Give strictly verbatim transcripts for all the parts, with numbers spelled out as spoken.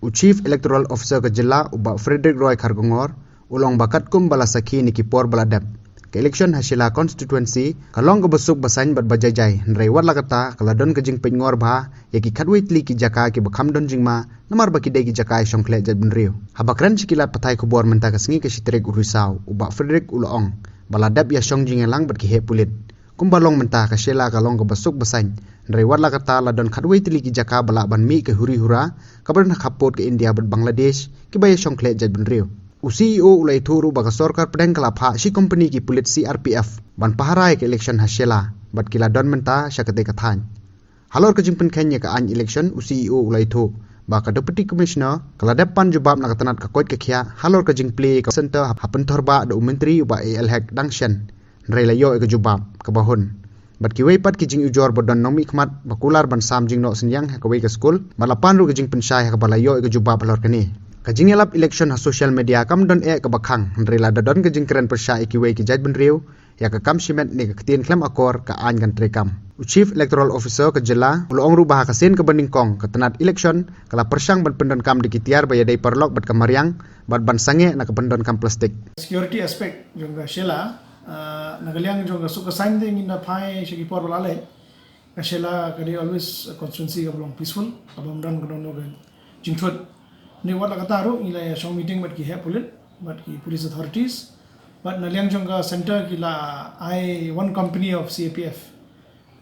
U Chief Electoral Officer ka jylla u Bah Frederick Roy Kharkongor u la ong ba katkum ba la sakhi ïa ki por ba la dep, ka election ha Shella constituency ka long kaba suk ba saiñ bad ba jai jai, hynrei wat la katta ka la don ka jingpeitngor bha ïa ki khatwei tylli ki jaka kiba kham don jingma namar ba ki dei ki jaka ïashong khleh jaitbynriew. Haba kren sha ki lad pathai khubor mynta ka sngi ka shi tarik u Risaw, u Bah Frederick u la ong ba la dep ïashong jingïalang bad ki heh pulit. Kumba long mynta ka Shella ka long kaba suk ba saiñ, hynrei wat la katta la don khatwei tylli ki jaka ba lah ban mih ka huri hura kaba don ha khappud ka India bad Bangladesh kiba ïashong khleh jaitbynriew. U C E O u la ïathuh ruh ba ka sorkar pdeng ka la phah shi kompani ki pulit C R P F ban pahara ïa ka election ha Shella bad ki la don mynta sha katei ka thaiñ. Halor ka jingpynkheiñ ïa ka aiñ election, u C E O u la ïathuh ba ka Deputy Commissioner ka la dep pan jubab na ka tnat ka koit ka khiah halor ka jingplie ïa ka center ha Pynthor Bah da u Myntri u Bah A L Hek dang shen, hynrei la ïoh ïa ka jubab kaba hun. Bad kiwei pat ki jingujor ba don nongmihkhmat ba kular ban sam jingnoh synñiang ha kawei ka skul, bad la pan ruh ka jingpynshai ha kaba la ïoh ïa ka jubab halor kane. Ka jingïalap election ha social media kam don eh kaba khang, hynrei lada don ka jingkren pyrshah ïa kiwei ki jaitbynriew ïa ka kam shimet ne ka ktien khlem akor, ka aiñ kan treikam. U Chief Electoral Officer ka jylla u la ong ruh ba ha ka sien kaba nyngkong ka tnat election ka la pyrshang ban pyndonkam da ki tiar ba ïadei paralok bad ka mariang bad ban sangeh na ka pyndonkam plastik. Security aspect jong ka Shella, uh, na ka liang jong ka suk ka saiñ te ngin da phai sha ki por ba la leit. Ka Shella ka dei always a constituency kaba long peaceful, kaba ym don kano kano ka jingthut. Hynrei wat la katta ruh ngi la ïashong meeting bad ki heh pulit bad ki police authorities. Bad na liang jong ka center ki la ai one company of C A P F.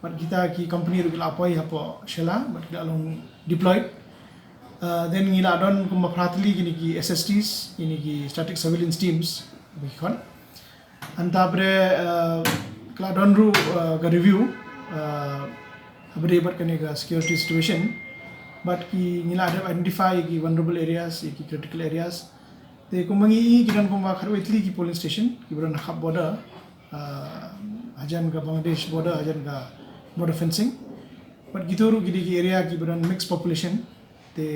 Bad kita ki company ruh ki la poi hapoh Shella bad ki la long deployed. Uh, then ngi la don kumba phra tylli kine ki S S Ts, kine ki static surveillance teams, ba ki khot. Hynta pdeng, uh, ka la don ruh, uh, ka review, uh, haba ïadei bad kane ka security situation. Bad ki ngi la dep identify ki vulnerable areas, ki critical areas. Te kumba ngi i ki don kumba khatwei tylli ki polling station kiba don ha khap border, uh, hajan ka Bangladesh border, hajan ka border fencing. Bad kito ruh ki dei ki area kiba don mixed population. Te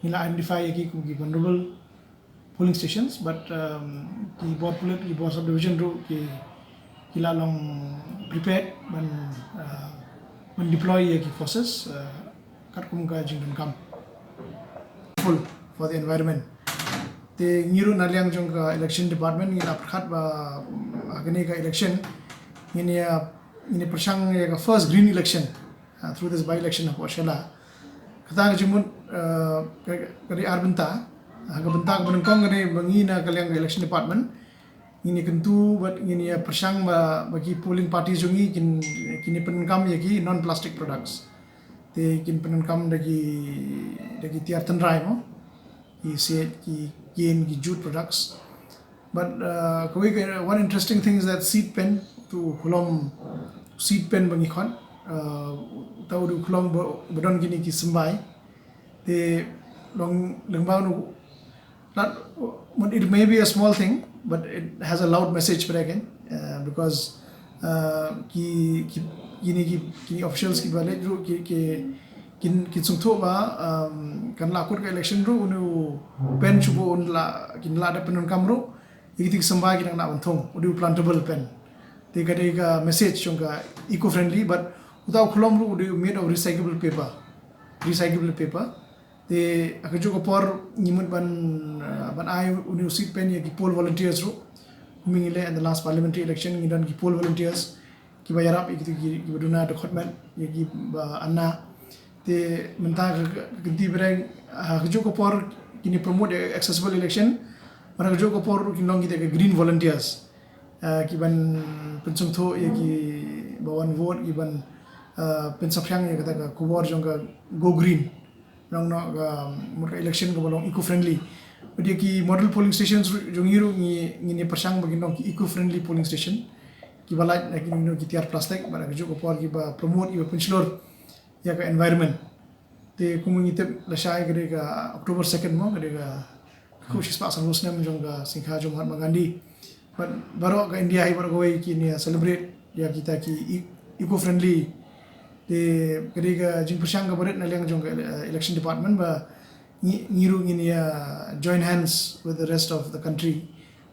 ngi la identify ïa ki kum ki vulnerable polling stations, but, um, ki bor pulit, ki bor subdivision ruh ki, ki la long prepared ban, uh, ban deploy ïa ki forces, uh, katkum ka jingdonkam. Full for the environment. Te ngi ruh na liang jong ka election department ngi la pyrkhat ba, um, ha kane ka election ngin ïa, ngin ïa pyrshang ïa ka first green election, uh, through this by-election hapoh Shella. Kata ka jingmut, uh, ka, ka dei ar bynta. Uh, ka bynta kaba nyngkong ka dei ba ngi na ka liang ka election department ngin ïa kyntu bad ngin ïa pyrshang ba, ba ki polling parties jong ngi kin, kin ïa pyndonkam ïa ki non-plastic products. Te kin pyndonkam da ki, da ki tiar tynrai mo. Ki siej, ki kien, ki jute products. But, uh, kawei ka, one interesting thing is that seed pen, utu u khlom seed pen ba ngi khot, uh, uta u dei u khlom ba, ba don kine ki symbai. Te long lyngba u, not, it may be a small thing, but it has a loud message, but again, uh, because, uh, ki, ki, kine ki, kine officials kiba leit ruh ki, ki, kin, kin sngewthuh ba, um, kan la kut ka election ruh, une u pen shu ba un la, kin la dep pyndonkam ruh, ïa kito ki symbai ki dang nang ban thung, u dei u plantable pen. Te ka dei ka message jong ka eco-friendly, but uta u khlom ruh u dei made of recyclable paper. Recyclable paper. Te ha kajuh ka por ngi mut ban, uh, ban ai une u seed pen ïa ki poll volunteers ruh. Kumba ngi leh in the last parliamentary election ngi don ki poll volunteers kiba ïarap ïa kito ki, kiba duna dkhot met, ïa kiba anna. Te mynta ka, ka, ka kynti pyrshang, ha kajuh ka por kine promote accessible election. Bad ha kajuh ka por ruh kin long kita ka green volunteers. Uh, kiban pynsngewthuh ïa kiba wan vote, kiban, uh, pynsaphriang ïa kata ka khubor jong ka Go Green. Nang noh ka, um, mut ka election kaba long eco-friendly. Bad ïa ki model polling stations ruh, jong ngi ruh ngi, ngin ïa pyrshang ba kin long ki eco-friendly polling station. Kiba lait na ki, ki tiar plastik, bad ha kajuh ka por kiba promote, kiba pynshlur ïa ka environment. Te kumba ngi tip lashai ka dei ka October second mo, ka dei ka khublei shispah sanphew snem jong ka singkha jong Mahatma Gandhi. Bad baroh ka India hi baroh kawei kin ïa celebrate ïa kita ki e-, eco-friendly. Te ka dei ka jingpyrshang kaba rit na liang jong ka ele-, election department ba ngi, ngi ruh ngin ïa join hands with the rest of the country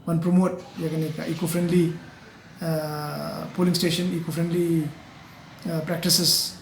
ban promote ïa kane ka eco-friendly, uh, polling station, eco-friendly, uh, practices